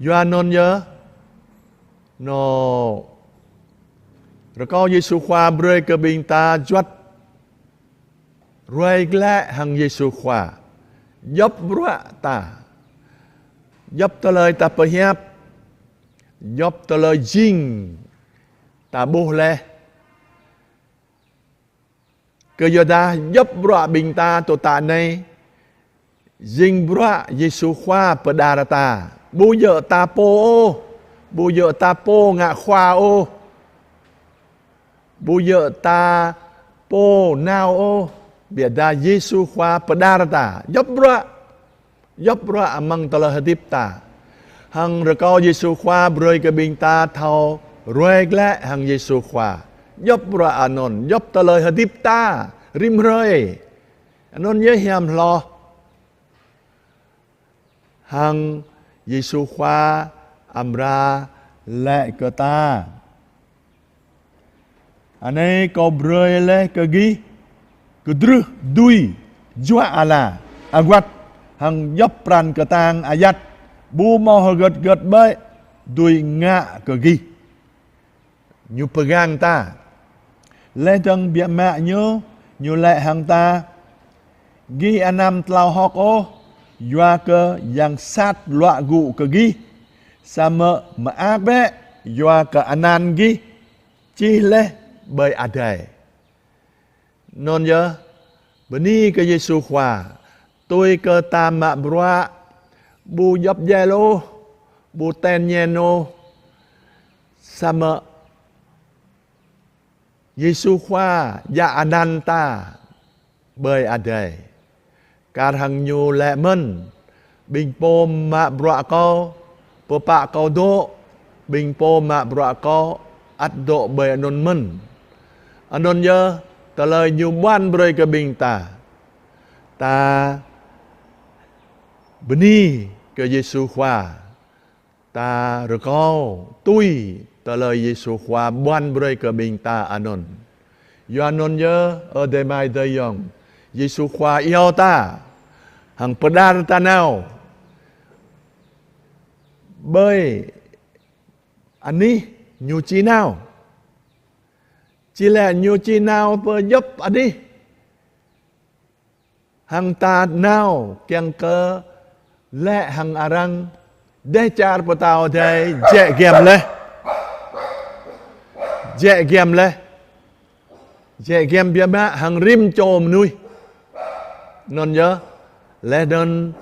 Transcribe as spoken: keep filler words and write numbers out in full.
Yua anŭn yơh, nô, rơkâo Yêsu Khua brơi kơ ƀing ta juăt ruai glaĭ hăng Yêsu Khua. Djŏp bruă ta, djŏp tơlơi ta pơhiăp, djŏp tơlơi jing ta ƀuh laih. Kơ yua dah djŏp bruă ƀing ta tŏ tă anai, jing bruă Yêsu Khua pơđar ta. Ƀu djơ̆ ta pô ôh, ƀu djơ̆ ta pô ngă khua ôh, ƀu djơ̆ ta pô nao ôh, biă dah Yêsu Khua pơđar ta. Djŏp bruă, djŏp bruă amăng tơlơi hơdip ta. Hăng rơkâo Yêsu Khua brơi kơ ƀing ta thâo ruai glaĭ hăng Yêsu Khua. Djŏp bruă anŭn, djŏp tơlơi hơdip ta rĭm hrơi. Anŭn yơh hiam hloh. Hăng Yêsu Khua amra laĭ kơ ta: Anai Kâo brơi laih kơ gih kơdrưh dưi juă ala, aguăt, hăng djŏp pran kơtang ayăt, ƀu hmâo hơgơt gơt ƀơi dưi ngă kơ gih. Ñu pơgang ta. Laih dơ̆ng biă mă Ñu, Ñu laĭ hăng ta: Gih anăm tlao hơ̆k ôh, yua kơ yang sat luă gŭ kơ gih, samơ̆ mơak bĕ, yua kơ anăn gih čih laih ƀơi adai. Anŭn yơh, bơni kơ Yêsu Khua, tui kơ ta mă bruă, ƀu djŏp djel ôh, ƀu ten ñen ôh, samơ̆ Yêsu Khua djă anăn ta ƀơi adai. Kar hăng Ñu laĭ mơ̆n: Ƀing pô mă bruă Kâo, pơpă Kâo dŏ, ƀing pô mă bruă Kâo ăt dŏ ƀơi anŭn mơ̆n. Anŭn yơh tơlơi Ñu ƀuăn brơi kơ ƀing ta. Ta bơni kơ Yêsu Khua. Ta rơkâo tui tơlơi Yêsu Khua ƀuăn brơi kơ ƀing ta anŭn. Yua anŭn yơh, ơ adơi amai ayŏng, Yêsu Khua iâu ta hăng pơđar ta nao. Ƀơi anih Ñu či nao. Či laĭ Ñu či nao pơ djŏp anih. Hăng ta nao kiăng kơ laĭ hăng arăng: Dêh čar pơtao adai jĕ giăm laih. Jĕ giăm laih. Jĕ giăm biă mă hăng rĭm čô mơnuih. Anŭn yơh, laih anŭn